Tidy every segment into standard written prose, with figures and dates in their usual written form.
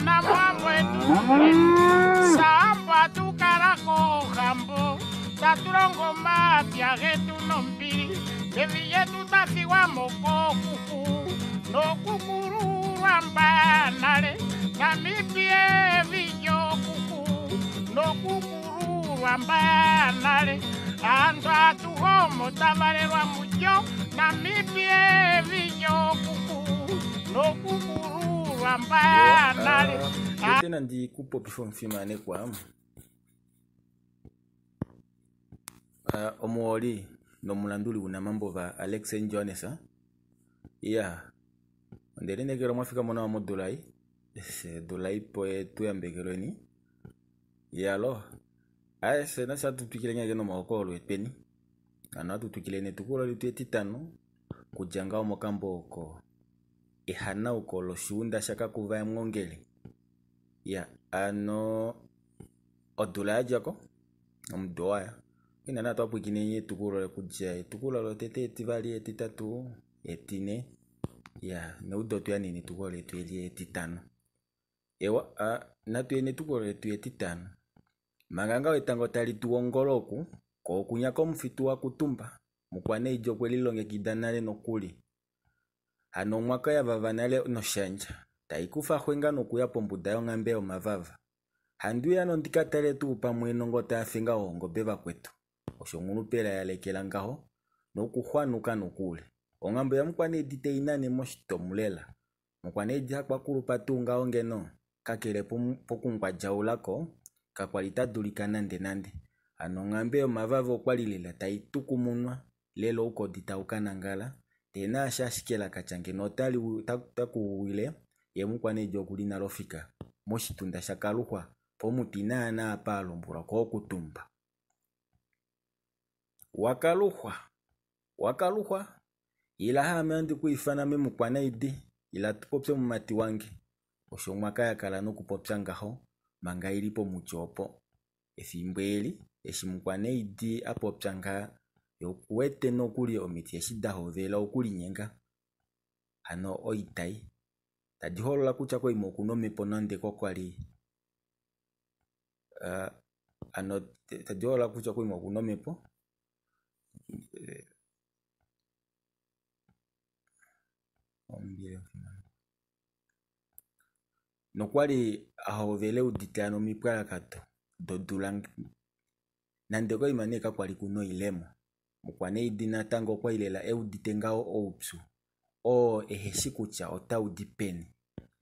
Nena mohambo yetu tuleni saambo atu kala kohambo tatu longo omapya getu nombili mevi lyetu twa thigwamo kookuku nookukululwa mba nale Namibia evi lyookuku nookukululwa mba nale aantu atuhe omo twa valelwa mulyo Namibia evi lyookuku nookukululwa mba nale Tete nandi ku popife omufimanekwa omuholi nomulanduli wunamambova Alex Johannes. Iya, onde lineekela omwa fika mo nawa modula ei. Odula ipe yetu yambekelweni. Iyalo, aye fye nafye ohatu twikile ashike nomahokololo etweni. Hano ohatu twikile netukulo letu etitano okudja ngaho mokambo oko ehanauko loshuunda shakakuva yaMwongeli. Iya, hano odula ya dja ko omudo waya ina naa twapwikineni etukulo kudja etukulo lotete etivali etitatu etine ya neudo otweya nee netukulo letu eli etitano ewa natu ye netukulo letu etitano manga ngaho etango tali tu ongolo oku ko okunya komufitu wakutumba mukwaneidi okwe lilongekida nale nokuli hano omwaka yavava nale noshandja taikufa xwenga nokuya pombuda yonghambe yomavava Handi uya no ndi ka tale tuu pamwe enongo taa fe ngaho ongobe vakwetu, osho Nghulupela ya lekela ngaho nokuxwanuka nokule. Onghambe yaMukwaneedi tai nane moshitomu lela. Mukwaneedi hakwa kulupa tuu ngaho ngeno, kakele pokungwadjaula ko, kakwa li ta dulika nande nande. Hano onghambe yomavava okwa li lela tai tukumunwa lela oukodi tau ka nangala, ndee naashi ashike la ka tya ngeno otaku wile, ye Mukwaneedi oku li nale ofika moshitunda shaKaluxwa pomuti naana apa a lombwelwa kookutumba. WaKaluxwa! WaKaluxwa! Ila haame handi ku ifana ame Mukwanaidi, ila tu popye mumati wange, osho Mwaka ya kala nokupopya ngaho manga i li pomuti opo. Efimbo eli, eshi Mukwaneidi a popya ngaha, ye okuwete nokuli omiti eshi da hovela okulinyenga, hano oitai, tadi holola kutya koima oku na omhepo nande kakwa li hano tadi holola kutya koima oku na omhepo. Nokwali a hovela eudite hano omipwalakato dodula nande koima nee kakwali kuna oilemo. Mukwaneidi natango okwali lela eudite ngaho oupyu oo eheshi kutya otau di peni.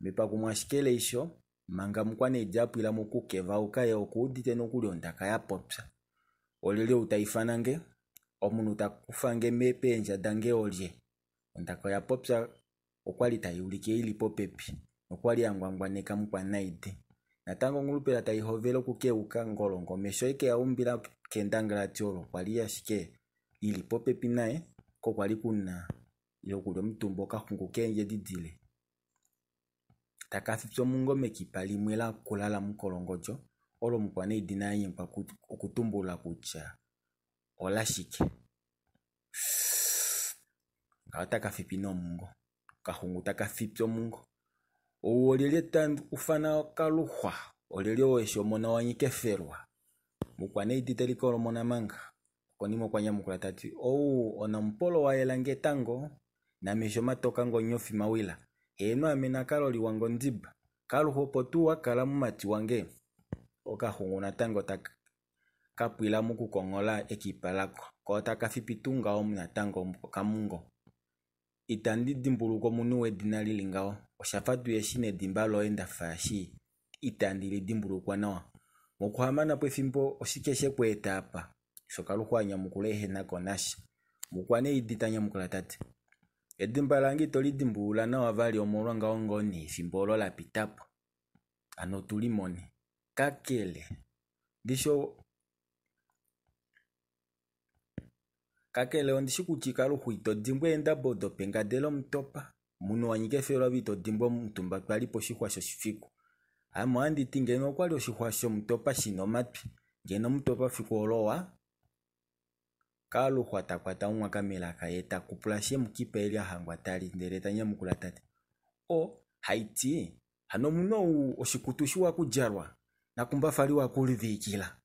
Mepakumo ashike leisho manga Mukwaneidi a pwila mokukevauka ye okuudite nokuli ondaka ya popya. Olyelye ou ta ifana nge? Omunhu ta kufa nge peendja dange olye? Ondaka oya popya okwali tai ulike ili popepi nokwali ya ngwangwaneka Mukwanaidi. Natango Nghulupela tai hovele okukeuka ngolongo omesho eke a umbila kendangalati olo kwali ashike lili popepi naye ko kwali kuna yokulya omutumba okaxungu keendjedi dile taka fipi omungo mekipa limwe lakula lamukolongodjo olo Mukwanaidi a nyengwa okutumbula kutya olashike. Ngaho taka fipi nomungo. Okaxungu taka fipi omungo. Ou olyelye ta ufana okaluxwa? Olyelye ou eshi omona waNyikefelwa? Mukwaneidi te likolomona manga. Konima okwa nyamukula ta ti, Ou onamupolo wa yela ngetango, namesho matoka ngonyofi mawila. Heeno ame nakaloli wangondiba. Kaluxwa opo tuu wa kala mumati wange? Okaxungu natango taka ka pwila mokukonghola ekipa lako, ko taka fipi tuu ngaho natango okamungo. Itandi dimbuluka omunhu wedina li li ngaho. Osha fa tuu eshi nedimba loye nda fa eshi itandi li dimbulukwa nawa. Mokuhamana po efimbo oshike she ku eta apa? Osho Kaluxwa a nyamukula ehe na ko nasha. Mukwaneidi ta nyamukula ta ti, Edimba lange ito li dimbulula nawa vali omolwa ngaho ngoo nee efimbo olo la pita po. Hano tu limone. Kakele, ndishi Kakele ondi shi kutya Kaluxwa ito dimbwa eendabo dopengade lomutopa. Munhu wa nyika efyo love ito dimbwa omutumba twa li poshixwa shoshifiku. Ame ohandi ti ngeno okwa li oshixwa shomutopa shi na omatwi, ngeno omutopa fiku olo owa Kaluxwa ta kwata omwaka melaka ye ta kupula she mukipa eli a hangwa ta li ndele ta nyamukula ta ti, O, haiti! Hano omunhu ou oshikutu shiwa kudjalwa nakumbafali wakuliviikila.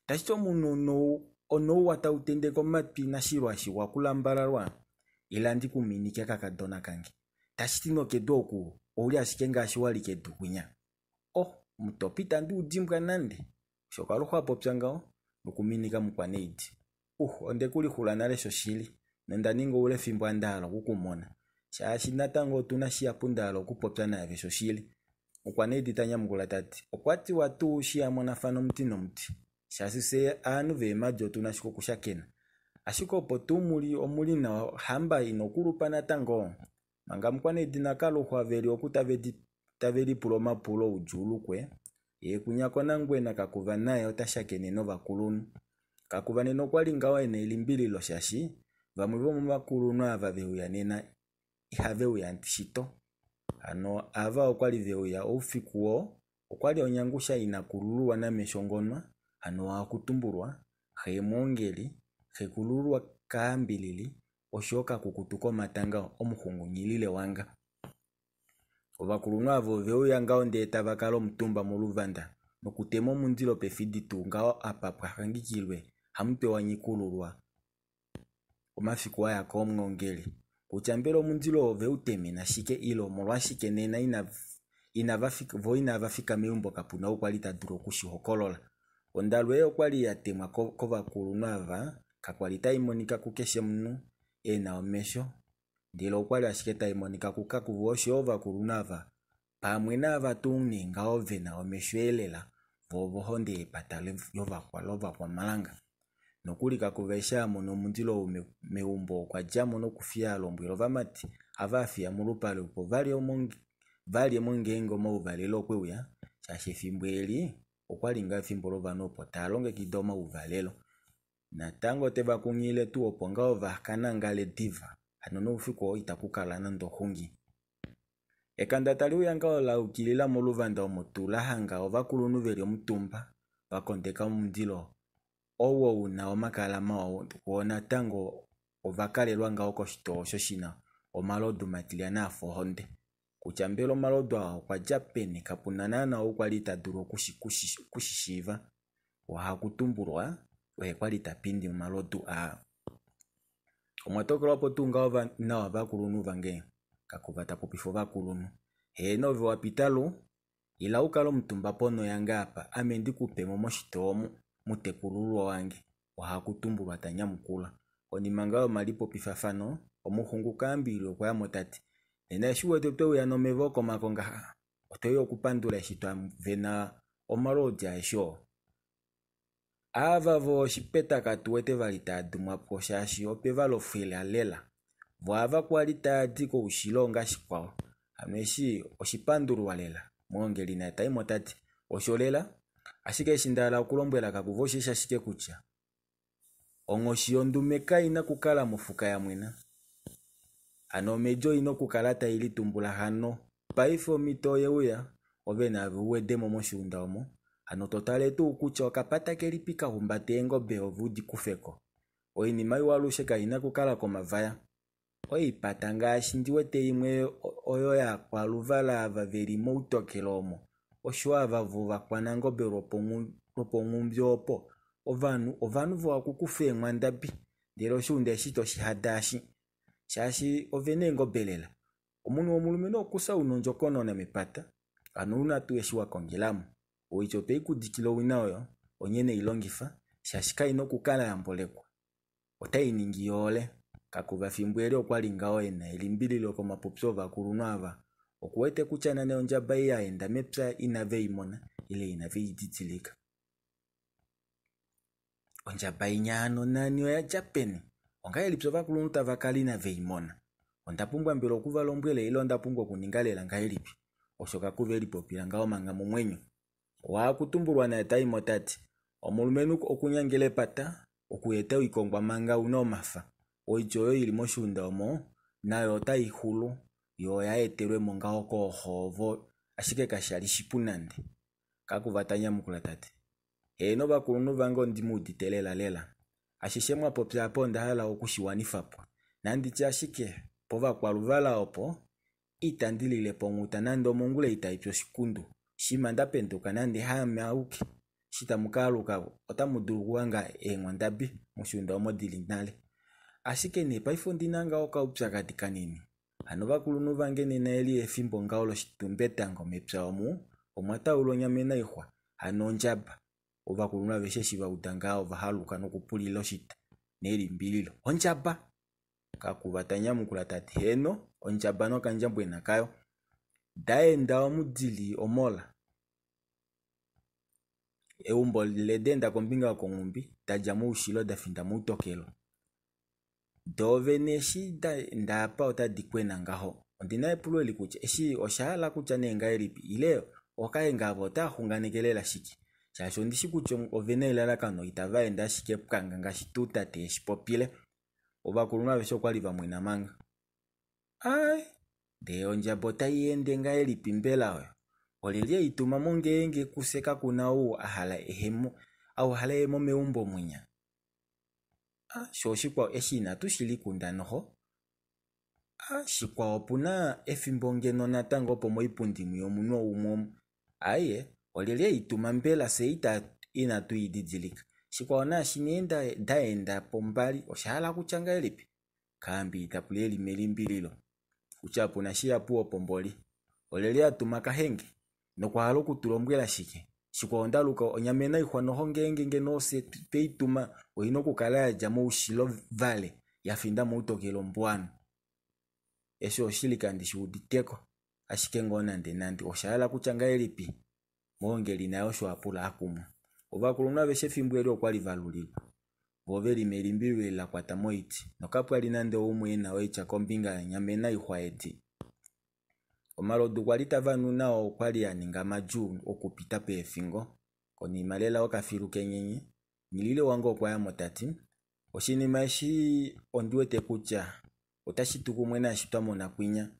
Tashi ti omunhu onouwa tau tendeke omatwi nashilwa shiwa kulambalalwa. Ila ndi ku minike kakadona kange. Tashi ti nokedu oku ouli ashike ngaashi wali kedu kwinya. Oh, omutopi itandi u dimbwa nande. Osho Kaluxwa a popya ngaho nokuminika Mukwaneidi. Uh, onde ku lixula nale shoshili, nonda ninga oule fimbo nda hala oku ku mona, shaashi natango otu na shihapu nda hala okupopya naave shoshili. Mukwaneidi ta nyamukula ta ti, Okwa tiwa tuu shi ya monafana omuti nomuti, shaashi fyee aanhu veemhadi otu na shike okushakena. Ashike opo tuu mu li omu li nawa hamba ino kulupa natango? Manga Mukwaneidi naKaluxwa ve li oku tave lipula omapulo oudjuulukwe, ye kunya kOnangwena Kakuva naye ota shakene novakulunhu. Kakuva nena okwa li ngaho e na elimbililo shaashi vamwe vomovakulunhu ava ve uya nena ihave uya shito. Hano ava okwa li ve uya oufiku oo okwa li Onyangusha inakulululwa Nameshongonwa, hano wahakutumbulwa, xe Mwoongeli, xekulululwa Kaambilili oshoyo kakukutu komatanga omuxungu Nghililewanga. Ovakulunhu ava ove uya ngaho ndee tava kala omutumba moluvanda nokutema omundilo pefidi tuu ngaho apa pwa hangikilwe hamutwe wanyikululwa omafiku aya koomwongeli. Kutya mbela omundilo ove u temena shike ile omolwashike nena inava vo inava fika meumbo kapu na ou kwali ta dulu oku shi hokolola. Ondalu ei okwali ya temwa kovakulunhu ava kakwali tai monika kukeshe omunhu e na omesho ndele okwali ashike tai monika kuKakuvu oshoyo ovakulunhu ava pamwe naava tuu nee ngaho ve na omesho elela vo ovohonde yepata lovakwamalanga. Nokuli Kakuva eshi a mona omundilo ou meumbo okwa dja mo nokufiya a lombwela ovamati ava a fiya molupale opo valye mo ngeenge omauvalelo okwe uya shaashi efimbo eli okwali ngaa efimbo lovanhu opo tava longekida omauvalelo. Natango te va kunghilile tuu opo ngaho va ka nangale diva hano noufiku oo itaku kala nande oxungi. Ekanda tali uya ngaho la yukilila moluvanda omo tuu la hanga ovakulunhu ve li omutumba va kondeka omundilo owo u na omakala mawa woo natango ova kalelwa ngaho koshitoo osho shi na omalodu matilyana a fa ohonde. Kutya mbela omalodu aa okwa dja peni kapu na naana ou kwali ta dulu oku shi shiiva. Wahakutumbulwa oye kwali ta pindi omalodu aa. Omwa tokelwa po tuu ngaho nawa vakulunhu vange? Kakuva ta popifa ovakulunhu. Heeno ove wa pita lu, ila u kale omutumba ponho yange apa ame ndi ku pe mo moshitoo omu, mutekulululwa wange, Wahakutumbulwa ta nyamukula. Konima ngaho yomalipopifafano, omuxungu Kaambili okwa ya mo ta ti, Nena eshi u wete twe uya nomeva okomako ngaha, otwe uya okupandula eshi twa vena omaloodi aeshe oo. Ava vo oshipeta katu wete vali taa dumwa po shaashi otwe va lofwila lela. Vo ava kwali taa di koushilo onga shikwao. Hano eshi oshipandulwa lela, Mwoongeli naye ta i mo ta ti, Osho lela, ashike eshi nda hala okulombwela Kakuva osheshi ashike kutya onghoshi yondume kai na okukala mofuka ya mwena. Hano omhedi oi na okukala tai litumbula hano paife omhito oye uya ove naave u wede mo moshiunda omo. Hano to tale tuu kutya okapata kelipi ka humbata eengobe ove u di kufe ko. Oinima iwa alushe kai na okukala komavaya. Oipata ngaashi ndi wete imwe oyo yaakwaluvala ava ve li moutokelo omo osho ava vovakwanangobe lwoponghumbi opo. Ovanhu ovanhu vokukufa eenghwandabi ndele oshiunda eshi to shi hada eshi shaashi ove na eengobe lela. Omunhu womulumenhu okufya una ondjokonona mepata hano una tuu eshi wa kongela mo. Oitya otwe i kudikila owina oyo onye nei longifa shaashi kai na okukala ya mbolekwa. Otai ningi yoole. Kakuva fimbo eli okwa li ngaho e na elimbililo komapopyo ovakulunhu ava. Oku wete kutya nani ondjaba ei ya enda mepya inave i mona ile inave i didilika. Ondjaba inya hano nani oya dja peni? Ongahelipi ovakulunhu tava kala inave i mona? Onda pumbwa mbela oku va lombwela ile onda pumbwa okuninga lela ngahelipi? Osho Kakuva e lipopila ngaho manga momwenyo. Wahakutumbulwa naye ta i mo ta ti, Omulumenhu okunyangela epata, okueta oikongwa manga u na omafa. Oitya oyo i li moshiunda omo nayo otai xulu, yo oya etelwe mo ngaho kooxo ovo, ashike kasha li shipu nande. Kakuva ta nyamukula ta ti, Heeno ovakulunhu vange ondi mu udite lelalela. Ashishe mwa popya apa onda hala oku shi wanifa po. Nandi tye ashike, povakwaluvala opo. Itandi lile po onghuta nande omongula itai pi oshikundu. Shimha nda penduka nande haame auke, eshi tamu ka aluka otamu dulu okuhanga eenghwandabi moshiunda omo di li nale. Ashike nee paife ondi na ngaho okaupyakadi kanini. Hano ovakulunhu vange nena eli efimbo ngaho loshitumbetango mepya omu omwa taulwa onyama hano ondjaba. Ovakulunhu aveshe eshi va uda ngaho ova haluka nokupulila oshita nelimbililo. Ondjaba! Kakuva ta nyamukula ta ti, Heeno, ondjaba nokandjambwena kayo. Da enda omu di li omola. Eumbo le da enda kombinga yokonghumbi, da dja moushilo da finda moutokelo. Doovene eshi da enda apa otadi kwena ngaho. Ondi na epulo eli kutya eshi osha hala kutya nee ngahelipi ile ookahenga ava otava xunganeke lela shike? Shaashi ondi shi kutya ove na elalakano itava ende ashike pwanga ngaashi tuu tate eshi popile. Ovakulunhu aveshe okwali va mwena manga. Ai, ndee ondjaba otai ende ngahelipi mbela oyo? Olyelye ei tuma mo ngeenge kufye kaku na ou a hala ehemo, a hala ehemo meumbo mwinya? Ah, sho oshikwao eshi inatu shi likunda noho. Ah, shikwao opu na efimbo ngeno natango opo moipundi mwi omunhu umwe Aiye, olyelye ei tuma mbela fye ita inatu i didilika? Shikwao naashi nee da enda po mbali osha hala kutya ngahelipi? Kaambi ita pula eli melimbililo kutya opu na shihapu opo mboli. Olyelye a tuma Kahenge? Nokwa hala oku tu lombwela shike? Shikwao onda luka onyama ixwa noho ngeenge ngeno ofye twe i tuma oi na okukala ya dja moushilo vale ya finda moutokelo mbuano. Eshi oshili kandi shi uditeko ashike ngoo nande nande osha hala kutya ngahelipi? Moongeli naye osho a pula a kumwa. Ovakulunhu aveshe efimbo eli okwa li va lulilwa. Vo ve li melimbililo la kwata moiti, nokapwa li nande oumwe e na oitya kombinga yanyamena oixwa edi. Omalodu kwa li tava nu nao okwa li a ninga madjuu okupita peefingo. Konima lela yokafilu kenyenye, Nghilile wange okwa ya mo ta ti, Oshinima eshi ondi wete kutya otashi tu kumwe naashi twa mona kwinya.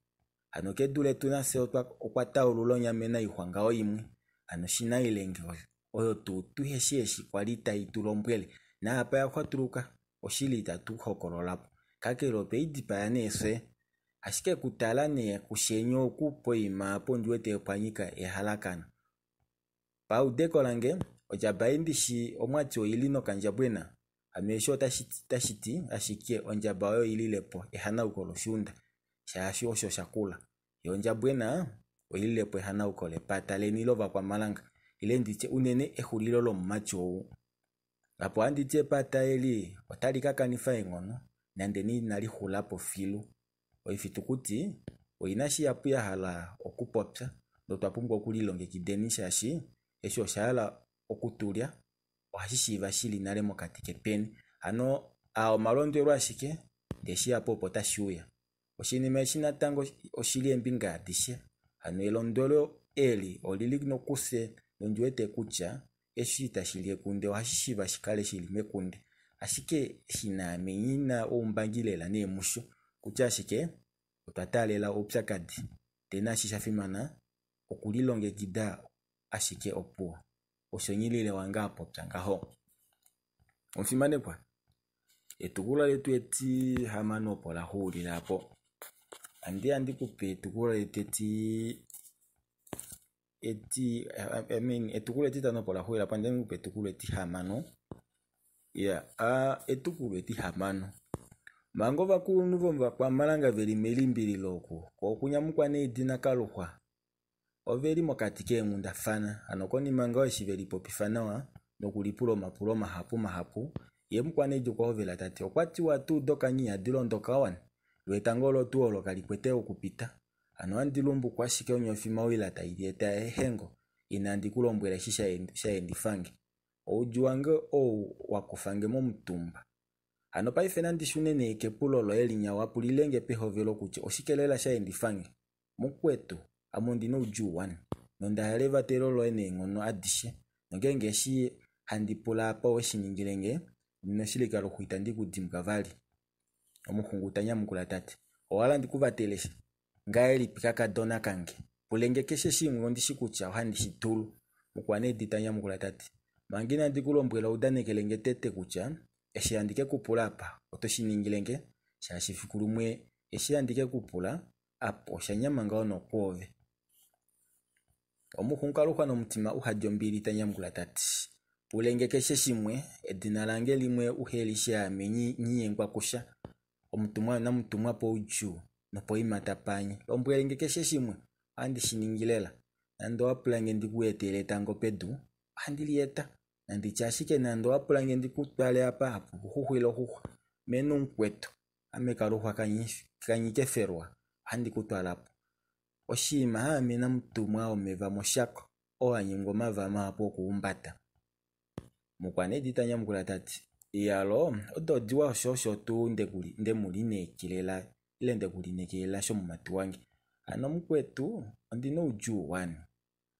Hano kedu letu nafye okwa taulula onyamena oixwa ngaho imwe, hano shinailenge oyo tuu tuheshi eshi kwali tai tu lombwele, naapa ya xwatuluka oshili itatu hokolola po. Kakele otwe i dipaya nee fye. Ashike kutala nee kushenye oku poima apa ondi wete opwa nyika ehalakano. Paudeko lange, ondjaba ei ndishi omwati oi li nokandjabwena. Hano eshi otashi ti ashike ondjaba oyo oi lile po ehanauko loshiunda, shaashi osho sha kula. Yo ondjabwena oi lile po ehanauko lepata leni lovakwamalanga, ile nditye unene exulilo lomumati ou. Apo ohandi ti epata eli otali ka kanifa eenghono, nande nee inali xula po filu. Oifitukuti oi na shihapu ya hala okupopya notwa pumbwa okulilongekideni shaashi eshi osha hala okutulya ohashi shiiva shili nale mokati kepeni. Hano aa omalondwelo ashike ndee shihapu opo tashi uya. Oshinima eshi natango oshili eembinga adishe. Hano elondwelo eli olili nokufye nondi wete kutya eshi itashi li ekunde ohashi shiiva shi kale shili mekunde. Ashike eshi naame nghi na oumbangi lela nee musho kutya ashike otwa taalela oupyakadi ndee naashi sha fimana okulilongekida ashike opuwo. Osho Nghilile wange a popya ngaho. Omufimanekwa, etukulwa letu etihamano opo la xuulila po. Andi handi ku pe etukulwa letu eti eti I mean etukulwa etitano opo la xuulila po andi ku pe etukulwa etihamano. Ya, etukulwa etihamano. Manga ovakulunhu vovakwamalanga ve li melimbililo oku, ko okunyamukwa needina Kaluxwa ove li mokati keenghundafana hano konima ngaho eshi ve lipopifa nawa nokulipula omapulo mahapu mahapu, ye mukwaneedi okwa hovela ta ti, Okwa tiwa tuu dokanyi ihadi londoka wani, lo etango olo tuu olo kali kwete okupita. Hano ohandi lumbuku ashike onyofi mawila tai eta ehengo, inandi ku lombwela eshi sha endifange. Oudjuu wange ou wa kufa nge momutumba. Hano paife nandi shune nee kepulo loye linya wa pulile nge pehovelo kutya oshike lela sha endifange. Mukwetu, ame ondi na oudjuu wani, nonda hala evatelo loye neenghono adishe, nongeenge eshi handi pula apa owe shi ningile nge, nena oshili Kaluxu itandi ku dimbwa vali. Omuxungu ta nyamukula ta ti, Owa hala ndi ku vatele sha? Ngahelipi kakadona kange? Pule nge keshe shimwe ondi shi kutya ohandi shi dulu. Mukwaneedi ta nyamukula ta ti, Manga inandi ku lombwela udanekele nge tete kutya eshi handi ke ku pula apa oto shi ningile nge, shaashi fiku limwe eshi handi ke ku pula. Apa osha nyama ngaho nokwoove. Omuxungaluxwa nomutima uhadi ombili ta nyamukula ta ti, Pule nge keshe shimwe, edina lange limwe uhe li shi ame nghi nyengwa kusha. Omutumwa namutumwa poudjuu nopoima tapa anye. Lombwele nge keshe shimwe, ohandi shi ningi lela. Nande owa pula nge ndi ku etele etango pedu, ohandi li eta. Nandi tye ashike nande owa pula nge ndi ku twale apa hapu xuxwile oxuxwa, menu mukwetu, ame kaluxwa kanyikefelwa, ohandi ku twala po. Oshiima haame namutumwa womeva moshako, oo a nyengwa omava mahapu okuhumbata. Mukwanedi ta nyamukula ta ti, Iyaloo, odo odiwa osho osho tuu nde mu lineekelela ile nde ku lineekelela shomumati wange. Hano mukwetu, ondi na oudjuu wani?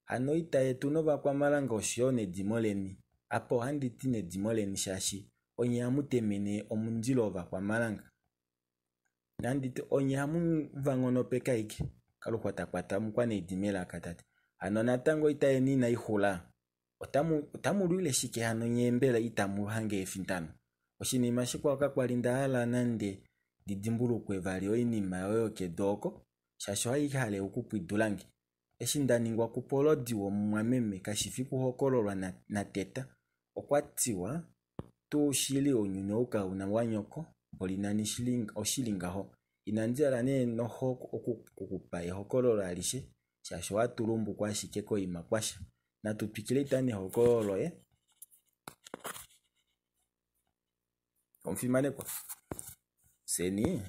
Hano oita yetu novakwamalanga osho yo nedimo leni. Apa ohandi ti nedimo leni shaashi onye hamu temene omundilo wovakwamalanga. Nandi ti onye hamu va nghonopeke aike. Kaluxwa ta kwata Mukwaneidi melaka ta ti, Hano natango oita yeni inai xula? Otamu otamu lwile shike hano nyee mbela itamu hange efindano? Oshinima shikwao kakwali nda hala nande ndi dimbulukwe vali oinima oyo kedu oko, shaashi ohai hale okupwidula nge. Eshi nda ningwa kupolodi womumwameme kashi fi kuhokololwa nateta. Okwa tiwa tuu shili ounyuni ou kau na wanyoko, mboli nani oshili ngaho. Inandi hala nee noho oku ku pa ehokololo alishe shaashi ohatu lumbuko ashike koima kwasha. Natu twikile ita nehokololo loye. Omufimanekwa, fyeni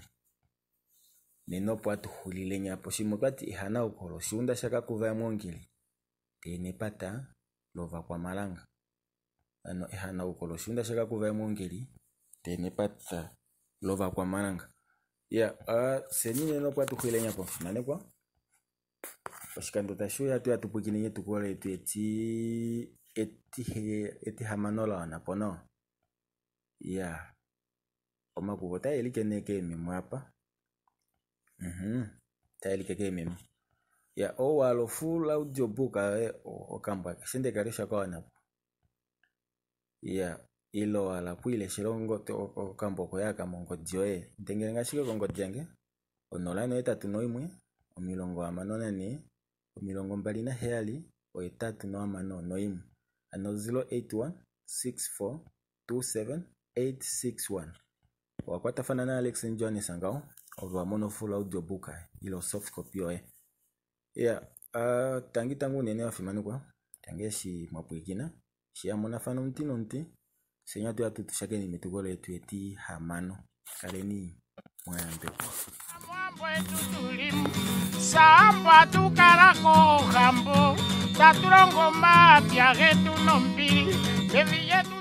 nena opo hatu xulileni apa. Oshimwe okwati ehanauko loshiunda shaKakuva yaMwoongeli ndee nepata lovakwamalanga. Hano ehanauko loshiunda shaKakuva yaMwoongeli ndee nepata lovakwamalanga. Ya, fyeni nena opo hatu xulileni apa omufimanekwa. Oshikando tashi uya atu ya tu pwikineni etukulo letu eti etihamano la wana po nawa. Ya, omakuva otaa elike nee keememo apa. Otaa elike keememo. Ya, ou wa hala ofull audio book yoye okambo akeshe ndeka lesha ka wana po. Ya, ile wa hala okwiileshela okambo koye aka mongodi yoye, dengele nge ashike kongodi yange 081 64 27 861. Hano 081 64 27 861. Owa kwatafana naAlex Johannes ngaho, ove wa mona ofull audio book ile osoft copy yoye. Ya, tangi tangi unene wafimanekwa, tangi eshi mwa pwilikina, eshi hamonafana omuti nomuti, fyeni ohatu ya tu shakeni metukulo letu etihamano. Kaleni mwa yambekwa. Amwambo etu tulimu saambo atukala kohambo tatu longo omapya getu nombili mevi lyetu.